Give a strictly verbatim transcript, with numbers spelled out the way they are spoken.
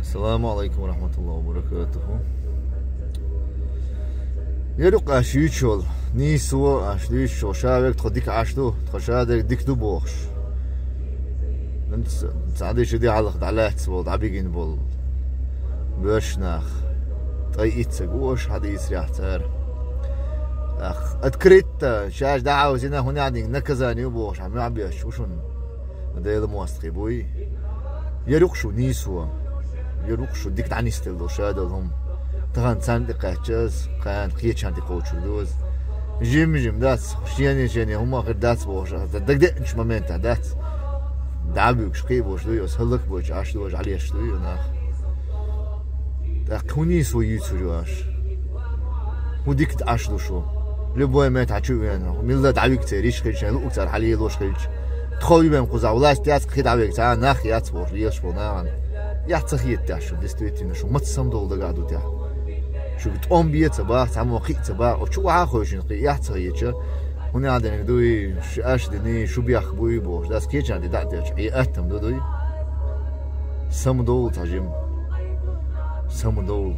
Ассаламу алейкум ва рахматуллахи ва баракатуху. Ер ю-кх аш юьйцуш йола, нийсо аш дуьйцуш йола, ша верг тхо дика Ӏаш ду, тхо ша дерг дика ду бохуш. Ца, ца дийша де хьалха дӀалаьцна болу, дӀабигина болу боьрша нах. Ткъе итт саг ву аша хьадийцарехь цара. Ах, открыто, шаьш дӀахьовзина, хӀунда аьлча наказание ю бохуш, хьан муьхь беш ву шуна. Делан мостагӀий буй. Ер ю-кх шу нийсо. Ер ю-кх шу дика дӀанисделла долу, ша долу хӀума. Тахана царна тӀе кхаьчча аса, кхана кхечарна тӀе кхочур ду аса. Жим-жим дац, шена-шена хӀума хир дац бохуш, аса дагадеъначу моментехь дац. ДӀа а буьгуш, кхин а бохуш дуй, аса хӀаллакбойтуш Ӏаш ду, Ӏалеш дуй нах. ТӀаккха хӀун нийсо юьйцур ю аша? ХӀун дика Ӏаш ду шу? Любой метта чу а вена, милла дӀавига церан йиш хилча, шайн луъург цара хьалелош хилча. Тхо вен кхузахь власть яц, кхин дӀавега цхьа а нах яц бохуш, лелаш болу нахана. Яц ца хеташ шу, действительно, шу маца самадовла дагахь ду техь. Шуьга тӀом бен ца баха, цхьаммо кхин а ца баха, оцу чу охьа а хевшина кхин яц ца хеташ. ХӀунда аьлча дерг дуй, шу аш дина, шу бехк буй бохуш, дас кечан де дӀа а тетча, и аттам ду дуй. Самадовла цхьа жима. Самадовла.